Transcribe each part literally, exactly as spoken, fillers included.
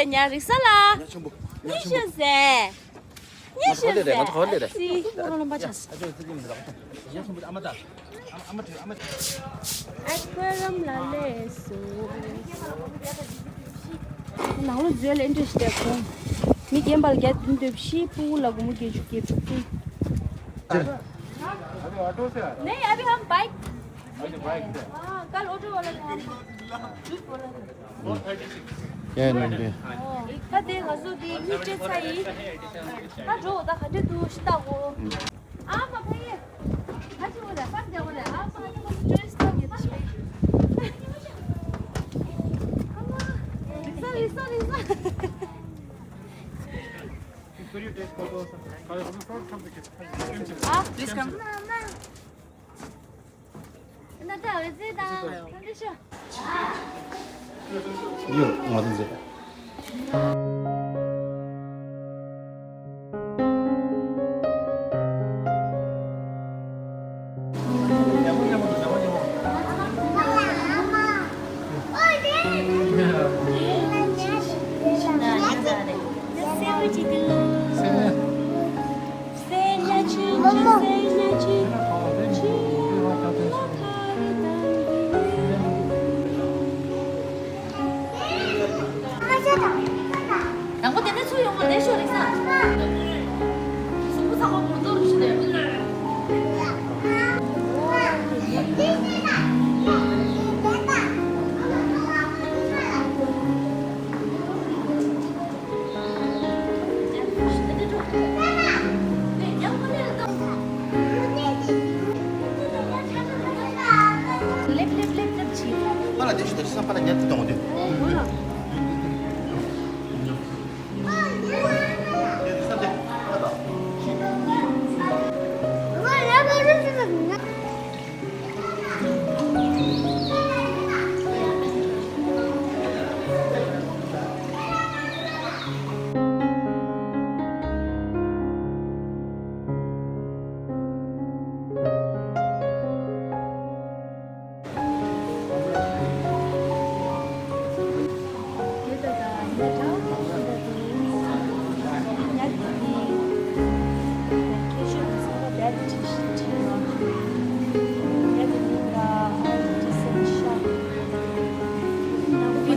ཉ་རིག་ས་ལ། ཉ་ཆེན་པོ། ཉ་ཆེན་པོ། ཉི་ཤུ་ཟེར། ཉི་ཤུ་ཟེར། ང་ཚོ་ག་པར་སླེབས་རེད། ཨ་ཙི། ཨ་ཅོ་ཙི་ཙི་མི་འདུག་ཉ་ཆེན་པོ། ཨ་མ་ད། ཨ་མ་ཨ་མ་ཨ་མ། ཨ་ཁོ་རམ་ལ་ལས་སོ། ནང་ལོ་འཛུལ་ལ་ཨེ་འདྲ་ཞིག་བསྡད་ཁོང་། མི་རྒན་པ་ལ་རྒྱ་དུན་འདོད་ཤི། སྤུ་གུ་ལ་སྒོར་མོ་བརྒྱད་ཅུ་བརྒྱད་ཅུ་སྟེར། नहीं, अभी हम बाइक। अच्छा, बाइक से। हाँ, कल ऑटो वाला था। झूठ बोला था। क्या है नाम क्या? इतना देर हंसो दी, नीचे था ही। हाँ, जो होता खटे तू शिता को। आप अब ये। आज वो रहा, सब जगह रहा। आप आज बस चॉइस कर दिया था। Sorry, sorry, sorry. ཡོད། ང་དང་མཛེས། དང་པོ་དེ་ནས་ཚུར་ཡོང་བ་ལས་ཤོག་རིག་ས། གཟུགས་པོ་ཚང་མ་མུར་དོར་ཞིག་རེད། སླེབས་སླེབས་སླེབས་སླེབས་བྱེད། པ་ལ་དེ་ཞུ་དེ་ཅི་སམ་པ་ལ་ཉལ་ཏེ་གཏོང་དེ།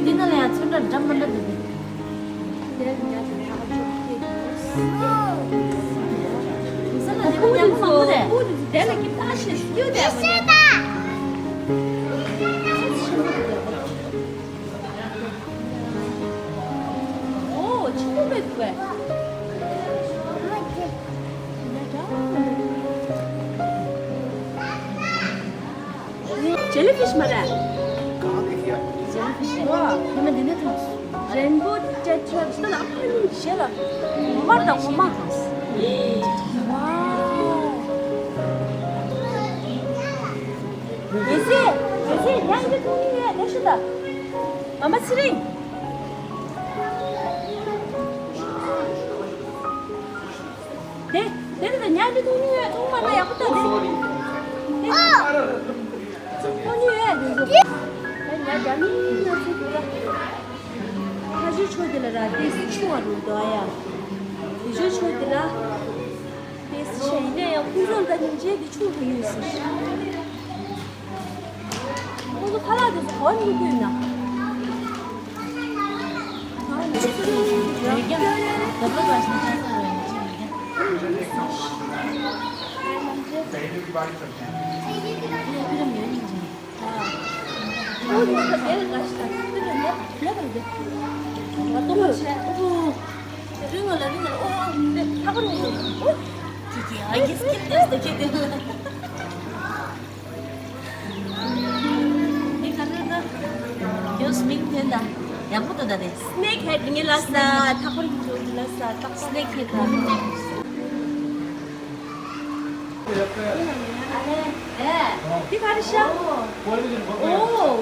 འདི་ནང་ལ་ཡང་ཚོན་ཁྲ་འདྲ་མི་འདྲ་འདུག Jellyfish མ་རེད། Jellyfish། ཝ། ཉི་མ་འདི་ནས་ཐོན། Rainbow tetra། ད་ལ་ཨ་ཕ་ནི་ཞེ་ལ། ངོ་མ་དང་ངོ་མ། ཝའོ། ཡེ་སི། ཡེ་སི། ཉ་འདི་མཐོང་མྱོང་ཡོད་དེ་ཤི་ད། མ་མ་ཚེ་རིང་། དེ། དེ་ནི་ཉ་འདི་མཐོང་མྱོང་ཡོད། མཐོང་མ་ན་ཡག་པོ་ལྟ་དེ། དེ། མཐོང་མྱོང་ཡོད་དེ་ཚོ། ད་ཉ་རྒྱ་མི་ང་ཚོ་དེ་ལ། ཁ་ཆུ་ཆོ་དེ་ལ་ར་དེ་སི་ཆུ་བ་རུ་དོ་ཡ། དེ་ཆུ་ཆོ་དེ་ལ། དེ་སི་ཆ་ཡིན་ན་ཡང་ཁོང་ཚོ་ད་ཉིན་རྗེས་དེ་ཆུ་བ་ཡོད་སི། ཁོང་ཚོ་ཁ་ལག་དེ་ཚོ་ག་ནས་བསྐུར་ན། འདི་ག་རེ་ད། ཡོ་སྨིག་དེ་འདྲ་ཡག་པོ་འདུག་ད་རེད། སི་ནེག་ཧེད་ངའི་ལ་ས་ཐག་པར་གྱི་ཇོ་གི་ལ་ས་ཐག་པར། སི་ནེག་ཧེད་ད། འདི་ག་རེ་ཤ། ཨོ་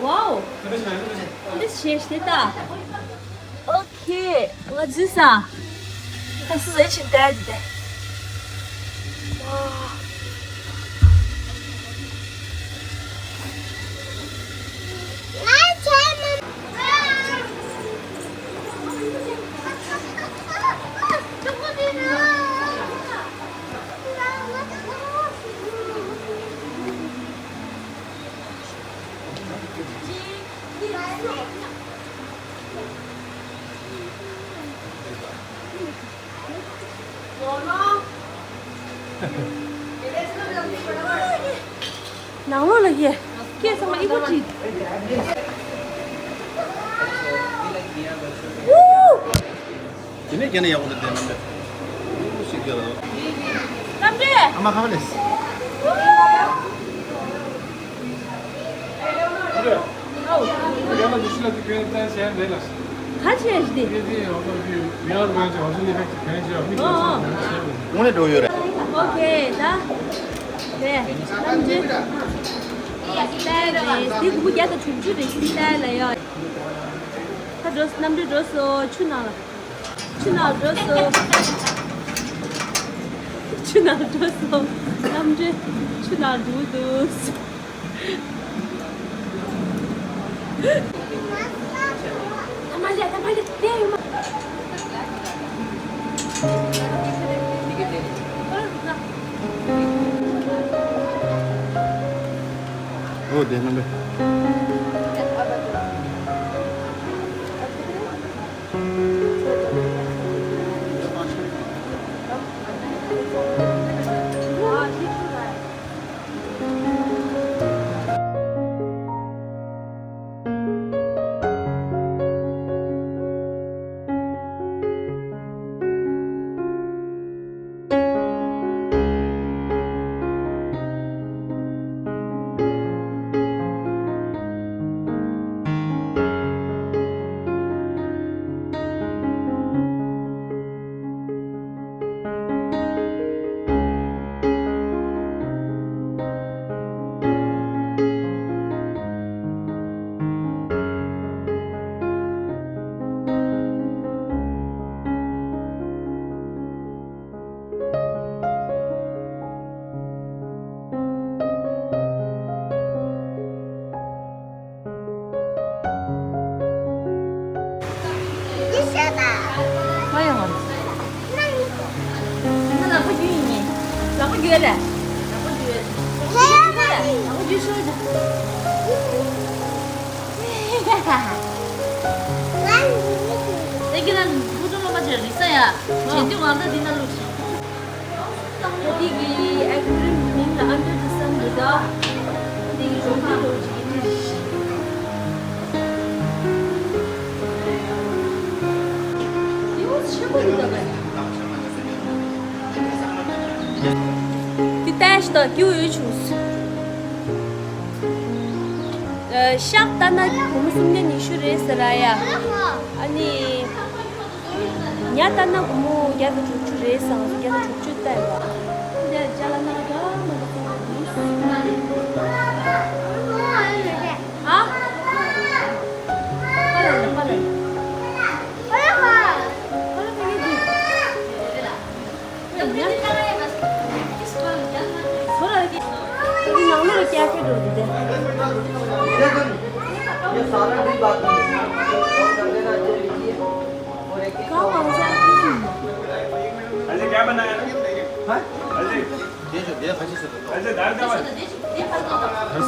ཝའོ། འདི་ཞེས་དེ་ད། ཨོ། ཁྱེད་ང་འཛུལ་ས། ད་སུ་ཟེར་ཕྱིན་བསྡད་དེ། ནང་ལོགས་ལ་ཡེ། སྐད་ཚང་མ་ཨི་བོ་ཅིག་ཝུའུ། དེ་ནས་རྒྱ་ནས་ཡག་པོ་འདུག་དེ་རྣམ་པས། ཨུ་ཞིག་རྒྱ་ལ། རྣམ་འདྲེན། ཨ་མ་ཁ་བ་ལེས། ག་བྱས་ཤི་དེ། དངོས་གནས་འགྲོ་ཡོད་རེད། ཨོ་ཁེ་ད། རེད། རྣམ་འདྲེན། དེ་དགུ་བརྒྱ་དང་དྲུག་ཅུ་རེད། ཤི་ལ་ལ་ཡ། ད་འགྲོ་སོང་། རྣམ་འདྲེན་འགྲོ་སོང་། ཆུ་ནང་ལ། ཆུ་ནང་འགྲོ་སོང་། ཆུ་ནང་འགྲོ་སོང་། རྣམ་འདྲེན་ཆུ་ནང་འགྲོ་འདུག་ད་མ་ལས། ད་མ་ལས། དེ་ཡོད་མ། ཨོ་དེ་རྣམ་པས། འདི་གི་ཨེ་ཁུ་རི་མིང་ལ་ཨན་ཏོ་ཏི་སམ་རེད་ད། འདི་གི་རོ་འདི་རོ་ཅིག་ཡིན། འདི་ཆེན་པོ་རེད་ད་བས། འདི་ལྟ་ཞིག་དང་སྐྱིད་པོ་ཡོད་བྱུང་། ཤག་ལྟ་ན་སྒོར་མོ་སུམ་བརྒྱ་ཉི་ཤུ་རེད་ཟེར་ར་ཡ། ཨ་ནི། ཉ་ལྟ་ན་སྒོར་མོ་བརྒྱ་དང་དྲུག་ཅུ་རེད་ཟེར། བརྒྱ་དང་དྲུག་ཅུ་ལྟ་ཡོད་པ། འདི་ཅ་ལག་ནང་ག་མ་གཏོགས་ཨ། པ་ལ་ལ་པ་ལ་ལ།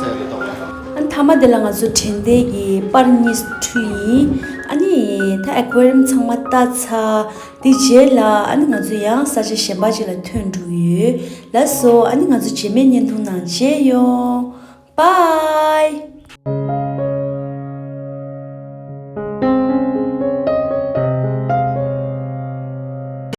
ཨ་ནི་མཐའ་མ་དེ་ལ་ང་ཚོ་དྲན་རྟེན་གྱི་པར་གཉིས་འཁྲུད་ཡིན། ཨ་ནི་ད་ཨེ་ཁུ་རི་ཡམ་ཚང་མ་ལྟ་ཚར། དེ་རྗེས་ལ་ཨ་ནི་ང་ཚོ་ཡང་ས་ཆ་གཞན་པ་ཅིག་ལ་ཐོན་འགྲོ་གི་ཡོད། ལགས་སོ། ཨ་ནི་ང་ཚོ་རྗེས་མའི་བརྙན་ཐུང་ནང་མཇལ་ཡོང་། Bye.